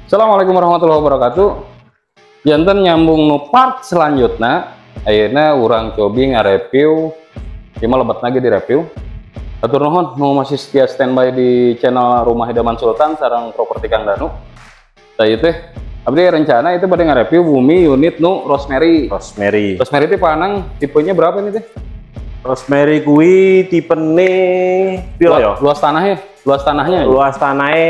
Assalamualaikum warahmatullahi wabarakatuh. Janten nyambung nu part selanjutnya. Ayeuna urang cobi ngareview, ieu mah lebet lagi di review. Atur nuhun nu masih setia standby di channel Rumah Idaman Sultan sareng properti Kang Danu. Tah ieu teh abdi rencana itu bade ngareview bumi unit nu Rosemary. Rosemary. Rosemary itu Pak Anang tipenya berapa nih teh? Rosemary kuwi tipene piro ya? Luas tanahnya, luas tanahnya. Luas tanahnya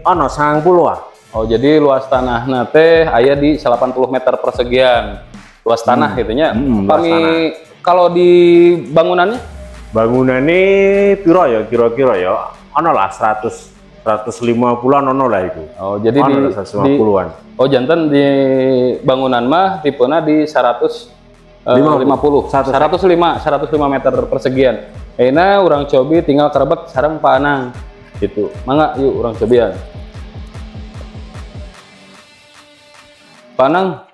ono 90 ah. Oh, jadi luas tanahna teh aya di 80 meter persegian. Luas tanah gitu nya. Luas Pami tanah. kalau di bangunannya? Bangunane piro ya kira-kira ya? Ono lah 100 150-an ono lah iku. Oh, jadi Ono di, lah 150-an. Oh, janten di bangunan mah tipena di 150. 105. 105 meter persegian. Ayeuna urang cobi tinggal kerebet sareng Pak Anang gitu. Mangga yuk urang cobian. Pak Anang,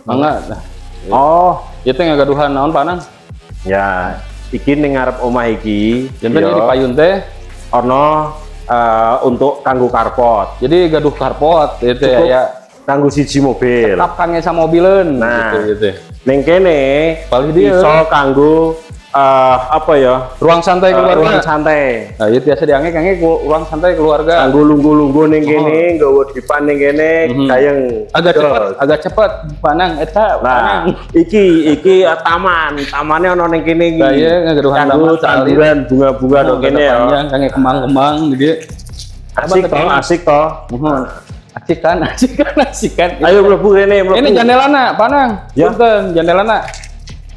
mangga. Nah, Oh, ieu teh ngagaduhan naon Pak Anang? Ya, iki ning ngarep omah iki. Janten ya, ieu di payun teh ono untuk kanggo carport. Jadi gaduh carport ieu teh Cukup. aya Kanggo siji mobil. tetap kangge samobileun Nah. gitu gitu. Ning kene Palih dieu. iso kanggo apa ya? Ruang santai keluarga. Ruang santai. Nah, ieu biasa diange-ange ku ruang santai keluarga. Kanggo lungguh-lungguh ning kene, nggawa dipan ning kene, gayeng. Agak cepat Panang eta Nah, Panang. iki iki taman, tamannya ono ning kene iki. Nah, iya, ngagaduhan Kanggo taman salit. tanduran bunga-bunga Oh, nang kene ya. Panjang kangge kembang-kembang gitu. Asik toh, asik toh. Mohon. Asik kan, asik kan, asik kan. Ayo mlebu kene, mlebu. Ini jandelana, Panang. Ya. Punten, jandelana.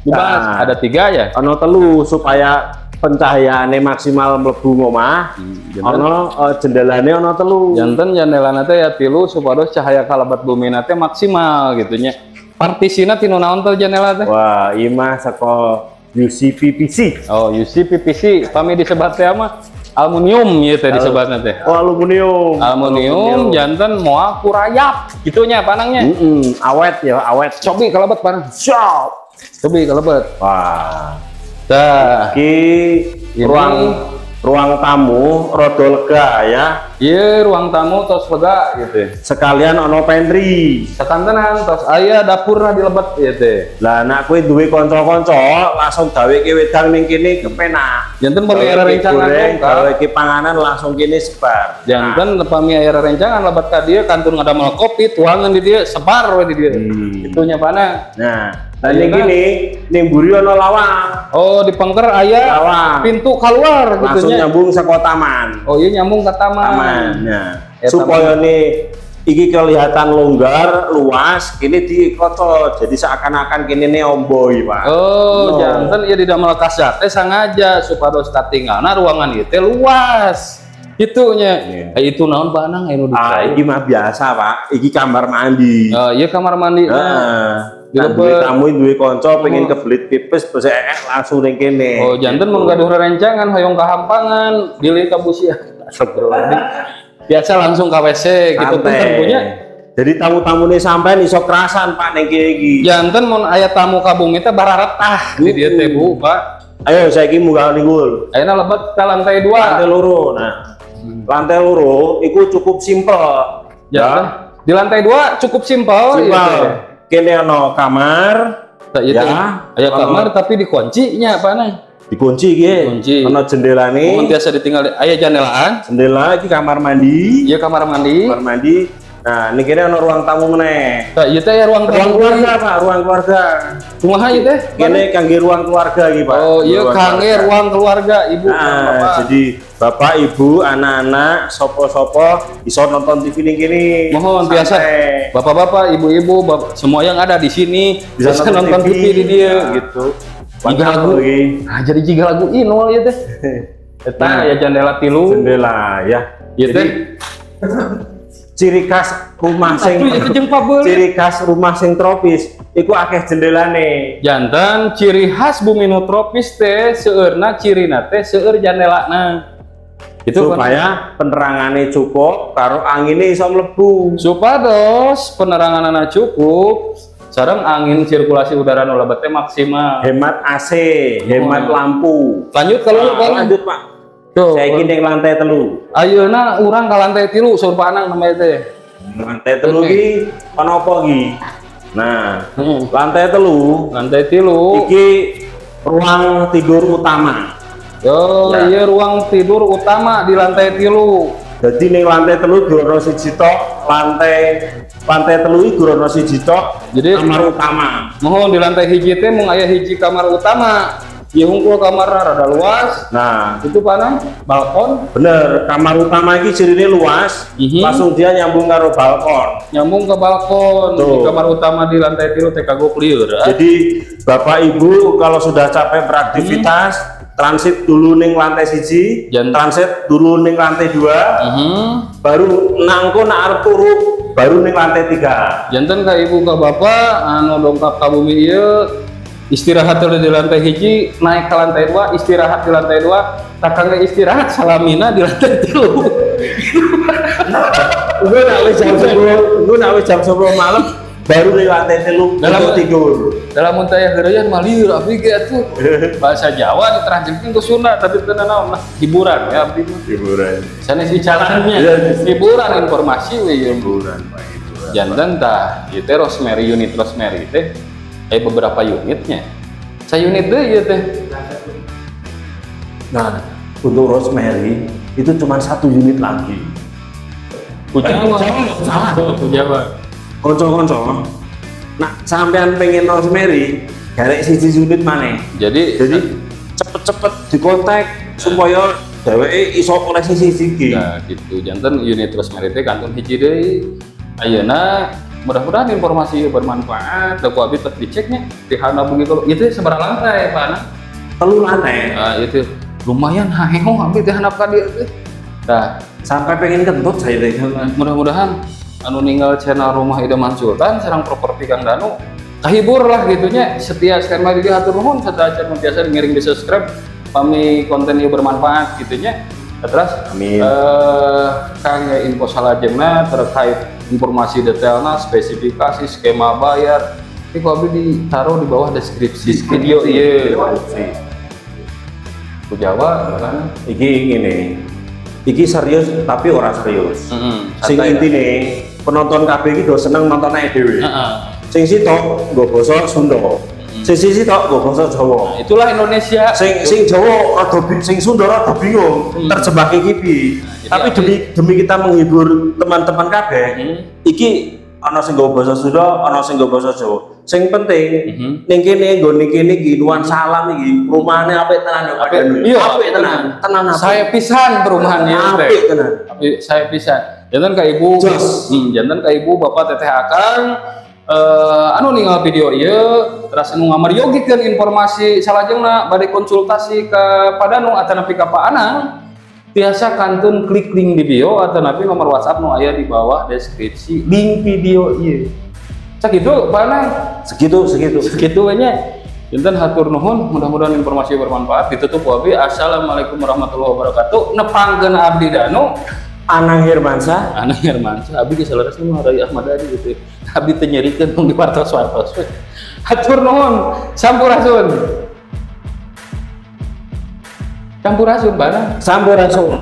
Dibahas Nah. ada 3 ya. Ono 3 supaya pencahayaane maksimal mlebu ngomah. Janten. Ono jendelane ono 3. Janten jandelana teh ya 3 supados cahaya kalabat bumina teh maksimal gitu nya. Partisina tinu naon teh jendela teh? Wah, ieu mah saka UCPPC. Oh, UCPPC, pami disebat teh mah aluminium ieu teh disebatna teh. Oh, aluminium. Aluminium janten moal kurayap gitu nya Panangnya. Awet ya, awet. Cobi kalebet Panang. Siap. Cobi kalebet. Wah, Tah, iki Ini- ruang tamu rada lega ya. ieu ruang tamu tos lega gitu. Sekalian ono pantry. Sakantenan tos aya dapurna dilebet ieu teh. Lah nek kowe duwe kanca-kanca langsung gaweke wedang ning kene kepenak. Janten pami aya rerencangan dongkap. Gaweke panganan langsung kene sebar. Janten pami aya rerencangan lebet ka dieu kantun ngadamel kopi tuangan di dieu sebar we di dieu. Itu nya Panang. Nah, lah ning kene ning mburi ono lawang. Oh, di pengker aya Lawang. pintu keluar gitu Langsung nya. nyambung saka taman. Oh, iya nyambung ke taman. Taman. Nah, Ya, supaya nih iki kelihatan longgar, luas, kini dikoco. Jadi seakan-akan kini nih ombo iki, Pak. Oh, No. janten ieu didamel kasat teh sangaja supados katinggalna ruangan ieu teh luas. Gitu nya. Iya. Eh, itu naon Pak Anang anu Ah, dicai? iki mah biasa, Pak. Iki kamar mandi. Oh, iya kamar mandi. Heeh. Nah, Dilebet. duwe tamu duwe kanca pengen kebelit pipis terus langsung ning kene. Oh, janten mun gaduh rerencangan hoyong kahampangan, bilih ka busi. Astagfirullahaladzim. Biasa langsung ka WC gitu Santai. punten punya. Jadi tamu-tamune sampean iso kerasan Pak ning kene iki. Janten mun aya tamu ka bumi teh bararetah di dieu teh Bu, Pak. Ayo saiki munggah ning ngul. Ayeuna lebet ka lantai 2. Lantai loro. Nah, lantai loro iku cukup simpel. Janten di lantai 2 cukup simpel Simpel. ieu teh. Kene ono kamar, Tah, ieu teh Ya. aya kamar tapi dikunci nya Pak Anang. dikunci iki. Dikunci. Ono jendelane. Mun tiasa ditinggal aya jandelaan, Jendela iki kamar mandi. ieu kamar mandi. Kamar mandi. Nah, ini kene ono ruang tamu meneh. Tah, ieu teh aya ruang Ruang tamu. keluarga, Pak, ruang keluarga. Kumaha ieu teh? Kene kangge ruang keluarga iki, Pak. Oh, iya Ruang kangge keluarga. ruang keluarga ibu Nah, bapak. jadi bapak, ibu, anak-anak, sopo-sopo iso nonton TV ning kene. Mohon biasa Santai. bapak-bapak, ibu-ibu, semua yang ada di sini Bisa bisa, nonton nonton TV. TV di dia Nah. gitu. Jiga Lengkap lagu. iki. Nah, jadi jiga lagu Inul ya teh. Eta Nah. ya jendela tilu. Jendela ya. Ieu Jadi teh. ciri khas rumah sing Aduh, itu jeung pabeuli. ciri khas rumah sing tropis iku akeh jendelane. Janten ciri khas bumi nu tropis teh seueurna cirina teh seueur jandelana. Itu kan. Supaya penerangannya cukup karo angine iso mlebu. Supados peneranganana cukup, sareng angin sirkulasi udara nu lebet teh maksimal. Hemat AC, hemat lampu. Lanjut kalau Nah, lanjut, Pak. Tuh. Saiki ning lantai 3. Ayeuna urang ka lantai 3 saur Pak Anang namanya teh. Lantai telu iki ana apa iki? Nah, lantai telu, Lantai tilu. Iki ruang tidur utama. Oh, Ya. iya, ruang tidur utama di lantai tilu. Jadi ning lantai telu gur ono siji tok, lantai lantai telu iki gur ono siji tok, Jadi kamar utama. Mohon di lantai hiji teh mung aya hiji kamar utama. Ieu hungkul kamar rada luas. Nah, Itu panang balkon. Bener, kamar utama iki cirine luas, langsung dia nyambung karo balkon. Nyambung ke balkon. Di Tuh. kamar utama di lantai tilu teh kagok lieur. Ah. Jadi Bapak Ibu kalau sudah capek beraktivitas, transit dulu ning lantai siji, transit dulu ning lantai dua, baru nangko nak arep turu baru ning lantai tiga. Janten ka ibu ka bapak anu dongkap ka bumi ieu, istirahat dulu di lantai hiji, naik ke lantai dua, istirahat di lantai dua, tak kangge istirahat salamina di lantai tilu. Gue nak wis jam 10, gue nak wis jam 10 malam baru ning lantai telu untuk tidur. Dalam mun taya heureuyan mah lieur abdi ge atuh. Bahasa Jawa ditranslitkeun ke Sunda, tapi teu naon lah, hiburan ya abdi mah. Hiburan. Sanes icalannya. Hiburan informasi we ieu. Hiburan, Pak, hiburan. Janten tah ieu teh Rosemary, unit Rosemary teh aya beberapa unitnya. Saya unit deui ieu teh. Nah, untuk Rosemary itu cuma satu unit lagi. Ku Jawa. Salah. Ku Jawa. Konco-konco, nah sampean pengen Rosemary, garek siji unit maneh. Jadi Jadi cepet-cepet dikontak supaya dheweke iso koleksi siji iki. Nah, gitu. Janten unit Rosemary teh kantun hiji deui. Ayeuna mudah-mudahan informasi ieu bermanfaat. Da ku abdi tek diceknya di handap bengi kalau itu sabaraha lantai, Pak? Nah, Telu lantai. Nah, itu lumayan haheho abdi teh handap ka dieu teh. Nah, Sampai pengen kentut saya teh. Mudah-mudahan anu ninggal channel Rumah Idaman Sultan sareng properti Kang Danu kahibur lah gitunya, setia standby di hatur nuhun serta acan biasa ngiring di subscribe pami konten ieu bermanfaat gitunya. Terus Amin. Kang info salajengna terkait informasi detailna, spesifikasi, skema bayar ini ku abdi ditaruh di bawah deskripsi video ieu. Ku Jawa kan. Iki ngene. Iki serius tapi ora serius. Sing Santai lah. Intine penonton kabeh iki do seneng nonton ae dhewe. Sing sitok nggo basa Sunda. Sing siji tok nggo basa Jawa. Nah, itulah Indonesia. Sing sing Jawa rada sing Sunda rada bingung terjebak iki piye. Jadi Tapi demi demi kita menghibur teman-teman kabeh, iki ana sing nggo basa Sunda, ana sing nggo basa Jawa. Sing penting ning kene nggo ning kene iki nuansa alam iki, rumahane apik tenan ya, Pak Apik. Danu. Iya, Apik tenan, tenan apik. Saya pisan perumahan ieu teh. Apik tenan. Tapi saya pisan. Janten ka ibu, Jos. Janten ka ibu, bapak, teteh, akang anu ninggal video ieu, terus anu ngameryogikeun informasi salajengna bade konsultasi ke Pak Danu atanapi ka Pak Anang, tiasa kantun klik link di bio atanapi nomor WhatsApp nu aya di bawah deskripsi link video ieu. Sakitu, Pak Anang. Segitu, segitu. Segitu we nya. Janten hatur nuhun, mudah-mudahan informasi bermanfaat. Ditutup ku abdi. Assalamualaikum warahmatullahi wabarakatuh. Nepangkeun abdi Danu. Anang Hermansyah. Anang Hermansyah, abdi geus saleresna mah Rai Ahmad Dhani gitu. Abdi teu nyerikeun tong di wartos-wartos. Hatur nuhun, sampurasun. Sampurasun, Bana. Sampurasun.